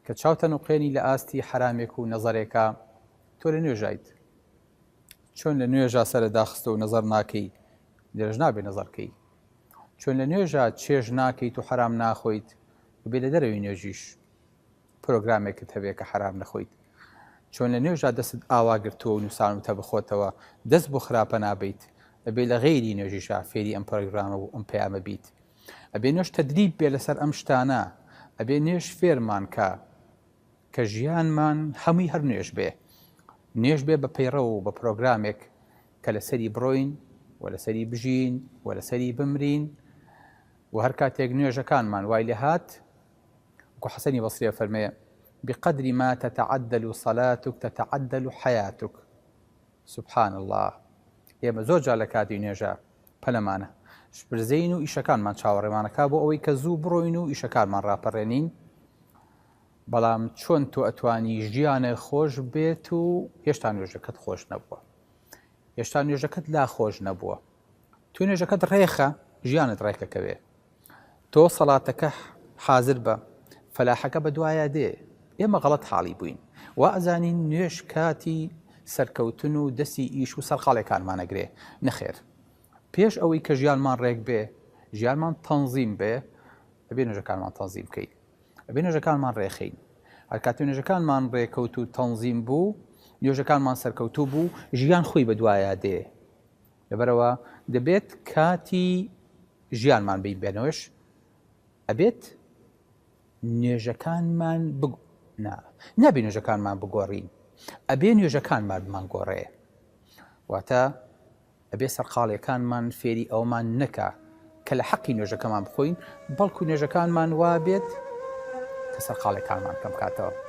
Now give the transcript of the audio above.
کە چاو تەنوقێنی لە ئاستی حەرامێک و نەزەرێکا تۆ لە نوێژایت چۆن لە نوێژا سەرە داخستە و نەزەر ناکەی لێرەش نابێ نەزەر کەی چۆن لە نوێژا چێژ ناکەیت و حەرام ناخۆیت بێ لە دەرەوەی نوێژیش پرۆگرامێکت هەبێ کە حەرام نەخۆیت چۆن لە نوێژا دەستت ئاوا گرتووە و نووسانوتە بخۆتەوە دەست بۆ خراپە نابیت ئەبێ لە غەیری نوێژیشا فێری ئەم پرۆگرامە و ئەم پەیامە بیت ئەبێ نوێژ تەدریب بێ لەسەر ئەم شتانە ئەبێ نوێژ فێرمان کە کە ژیانمان هەمووی هەر نوێژ بێ نوێژ بێ بە پەیڕەو و بە پرۆگرامێک کە لەسەری بڕۆین و لەسەری بژین و لەسەری بمرین و هەر کاتێک نوێژەکانمان وای لێ هات وەکو حەسەنی بەسری ئەفەرمێ بقدر ما تتعدل صلاتك تتعدل حياتك سبحان اللە ئێمە زۆر جار لە کاتی نوێژە پەلەمانە شپرزەین و ئیشەکانمان چاوەڕێمانەکا بۆ ئەوەی کە زوو بڕۆین و ئیشەکانمان ڕاپەڕێنین بەڵام چۆن تۆ ئەتوانی ژیانە خۆش بێت و هێشتا نوێژەکەت خۆش نەبووە هێشتا نوێژەکەت لا خۆش نەبووە تو نوێژەکەت ڕێخە ژیانت ڕێکەکەوێ تۆ سەڵاتەکە حازر بە فەلاحەکە بە دوایا دێ ئێمە غەڵەت حاڵی بووین وا ئەزانین نوێژ کاتی سەرکەوتن و دەستی ئیش و سەرقاڵێکانمان ئەگرێ نەخێر پێش ئەوەی کە ژیانمان ڕێک بێ ژیانمان تەنزیم بێ ئەبێ نوێژەکانمان تەنزیم بکەین ئەبێ نوێژەکانمان ڕێخەین هەر کاتێ نوێژەکانمان ڕێکەوت و تەنزیم بوو نوێژەکانمان سەرکەوتوو بوو ژیان خۆی بە دوایا دێ لەبەرەوە دەبێت کاتی ژیانمان بین بێنەوەش ئەبێت نوێژەکانمان بگ نا نابێ نوێژەکانمان بگۆڕین ئەبێ نوێژەکانمان بمانگۆڕێ واتە ئەبێ سەرقاڵیەکانمان فێری ئەوەمان نەکا کە لە حەقی نوێژەکەمان بخۆین بەڵکو نوێژەکانمان وابێت کە سەرقاڵەکانمان کەم کاتەوە.